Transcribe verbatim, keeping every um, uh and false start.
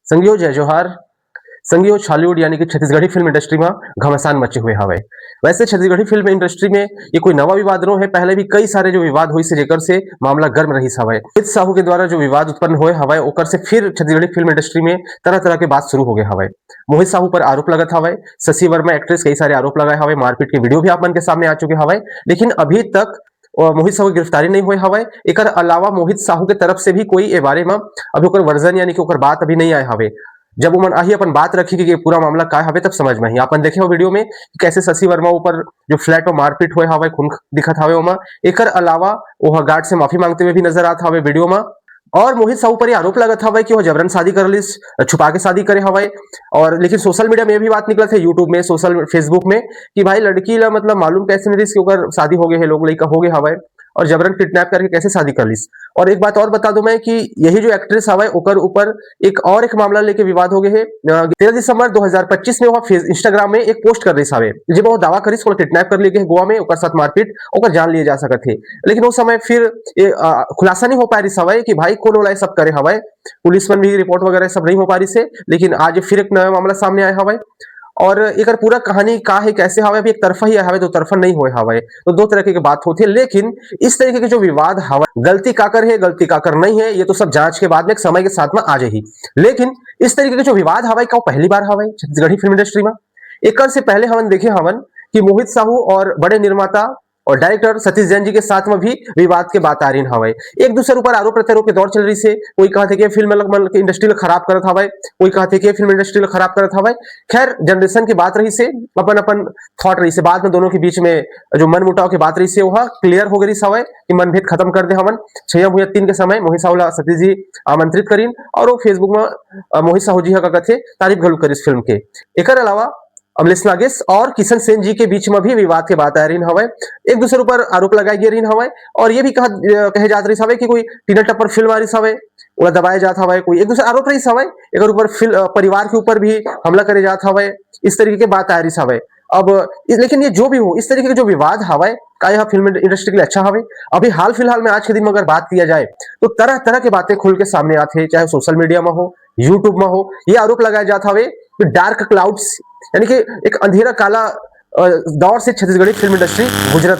संगियो, जय जोहार। संगियो, छॉलीवुड यानी कि छत्तीसगढ़ी फिल्म इंडस्ट्री में घमासान मचे हुए हवय। वैसे छत्तीसगढ़ी फिल्म इंडस्ट्री में ये कोई नवा विवाद नो है, पहले भी कई सारे जो विवाद हुई से जेकर से मामला गर्म रहिस हवय। मोहित साहू के द्वारा जो विवाद उत्पन्न होए हवय, ओकर से फिर छत्तीसगढ़ी फिल्म इंडस्ट्री में तरह तरह के बात शुरू हो गए हवय। मोहित साहू पर आरोप लगत हवय, शशि वर्मा एक्ट्रेस कई सारे आरोप लगाए हवय, मारपीट के वीडियो भी आप मन के सामने आ चुके हवय, लेकिन अभी तक अ, मोहित साहू की गिरफ्तारी नहीं होए हवय। एकर अलावा मोहित साहू के तरफ से भी कोई ए बारे में अभी ओकर वर्जन यानी कि ओकर बात अभी नहीं आए हवे। जब ओमन आही अपन बात रखी कि ये पूरा मामला का हवे, तब समझ में आही। आपन देखे हो वीडियो में कि कैसे शशि वर्मा ऊपर जो फ्लैट में मारपीट होए हवय, खून दिखत हवे ओमा। एकर अलावा ओह गार्ड से माफी मांगते हुए भी नजर आत हवे वीडियो में। और मोहित साहू पर ये आरोप लगत हवय कि वो जबरन शादी कर लिस, छुपा के शादी करे हवय। और लेकिन सोशल मीडिया में ये भी बात निकलत है, YouTube में, सोशल, Facebook में, कि भाई लड़की ला मतलब मालूम कैसे नहीं रहिस कि ओकर शादी हो गए है, लोग लइका हो गए हवय, और जबरन किडनैप करके कैसे शादी कर लिस। और एक बात और बता दूं मैं कि यही जो एक्ट्रेस हवय ओकर ऊपर एक और एक मामला लेके विवाद हो गए है। अ, तेरह दिसंबर दो हज़ार पच्चीस में वो फेस-, Instagram में एक पोस्ट कर रही हवे, जेमा वो दावा करिस ओला किडनैप कर लिए गए गोवा में, ओकर साथ मारपीट, ओकर जान लिए जा सकत है। लेकिन उस समय फिर ये, अ, खुलासा नहीं हो पा रही हवय कि भाई कौन ओला ये सब करे हवय। पुलिस मन भी रिपोर्ट वगैरह सब नहीं हो पा रही से, लेकिन आज फिर एक नया मामला सामने आया हवय। और एकर पूरा कहानी का है, कैसे हवय, अभी एक तरफा ही हवय, दो तरफा नहीं होए हवय, तो दो तरह के बात होती है। लेकिन इस तरीके के जो विवाद हवय, गलती काकर है, गलती काकर नहीं है, ये तो सब जांच के बाद में एक समय के साथ में आ जाही। लेकिन इस तरीके के जो विवाद हवय, का वो पहली बार हवय छत्तीसगढ़ी फिल्म इंडस्ट्री में? एकर से पहले हमन देखे हवन कि मोहित साहू और बड़े निर्माता और डायरेक्टर सतीश जैन जी के साथ में भी विवाद के बात आ रही हवय। एक दूसरे ऊपर आरोप प्रत्यारोप के दौर चल रही से, कोई कहते कि फिल्म मन के इंडस्ट्री ला खराब करत हवय, कोई कहते कि फिल्म इंडस्ट्री ला खराब करत हवय। खैर, जनरेशन की बात रही से, अपन अपन थॉट रही से, बाद में दोनों के बीच में जो मनमुटाव की बात रही से, वह क्लियर हो गई हवय कि मनभेद खत्म कर दे हवन। छैया भुइया तीन के समय मोहित साहू ला सतीश जी आमंत्रित करीन और वो Facebook में, अ, मोहित साहू जी हा का कथे, तारीफ घलो करिस फिल्म के। एकर अलावा अमलेश नागेश और किशन सेन जी के बीच में भी विवाद के बात आ रही हवय। एक दूसरे ऊपर आरोप लगाए गए रही हवय और ये भी कहा, अ, कहे जात रही हवय कि कोई टीना टप्पर फिल्म आ रही हवय, ओला दबाए जात हवय, कोई एक दूसरे आरोप रही हवय, एकर ऊपर फिल-, अ, परिवार के ऊपर भी हमला करे जात हवय, इस तरीके के बात आ रही हवय। अब इस, लेकिन ये जो भी हो, इस तरीके के जो विवाद हवय, का यह फिल्म इंडस्ट्री के लिए अच्छा हवय? अभी हाल फिलहाल में आज के दिन में अगर बात किया जाए, तो तरह तरह के बातें खुल के सामने आते हैं, चाहे सोशल मीडिया में हो, YouTube में हो। ये आरोप लगाया जात हवे कि डार्क क्लाउड्स, यानी कि एक अंधेरा काला, अ, दौर से छत्तीसगढ़ी फिल्म इंडस्ट्री गुजरत